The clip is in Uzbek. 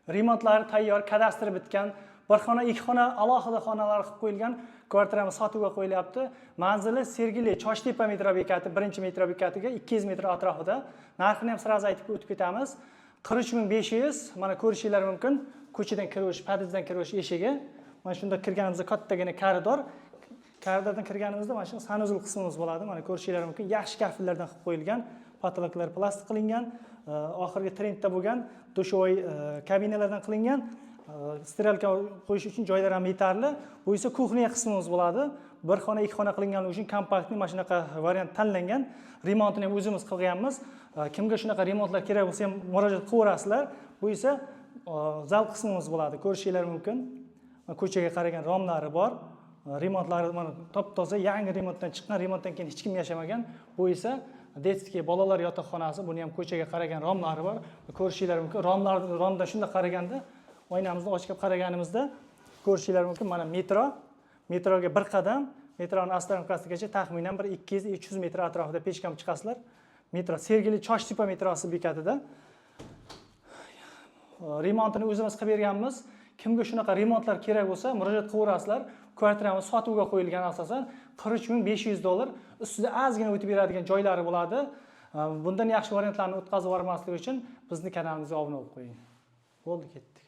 Remontlari tayyor, kadastri bitgan. Bir xona, ikki xona, alohida xonalar qilib qo'yilgan kvartiramiz sotuvga qo'yilyapti. Manzili Sergeli Choshtepa metro bekati, birinchi metro bekatiga 200 metr atrofida. Narxini ham сразу aytib o'tib ketamiz. 43 500. Mana, ko'rishinglar mumkin. Ko'chadan kirish, podyezddan kirish eshigi. Mana shunda kirganimizda kattagina koridor. Koridordan kirganimizda mana shu санузел qismimiz bo'ladi. Mana, ko'rishinglar mumkin. Yaxshi kafellardan qilib qo'yilgan, потолок lar plastik qilingan, oxirgi trendda bo'lgan душевой kabinalardan qilingan. Стиралка qo'yish uchun joylar ham yetarli. Bu esa кухня qismimiz bo'ladi. Bir xona, ikki xona qilinganligi uchun компактный mana shunaqa variant tanlangan. Remontini ham o'zimiz qilganmiz. Kimga shunaqa remontlar kerak bo'lsa ham, murojaat qilaverasizlar. Bu esa zal qismimiz bo'ladi. Ko'rishinglar mumkin. Ko'chaga qaragan romlari bor. Remontlari mana, top toza, yangi remontdan chiqqan, remontdan keyin hech kim yashamagan. Bu esa детский, bolalar yotoqxonasi. Buni ham ko'chaga qaragan romlari bor. Ko'rishinglar mumkin. Romlar, romdan shundoq qaraganda, oynamizni ochib qaraganimizda ko'rishinglar mumkin. Mana metro, metroga bir qadam, metroni остановка sigacha taxminan bir 200-300 metr atrofida пешком chiqasizlar. Metro Sergeli Choshtepa metrosi bekatida. Remontini o'zimiz qilib berganmiz. Kimga shunaqa remontlar kerak bo'lsa, murojaat qilaverasizlar. Kvartiramiz sotuvga qo'yilgan, asosan 43 500 dollar. Ustida ozgina o'tib beradigan joylari bo'ladi. Bundan yaxshi variantlarni o'tkazib yubormaslik uchun bizni kanalimizga obuna bo'lib qo'ying. Bo'ldi, ketdik.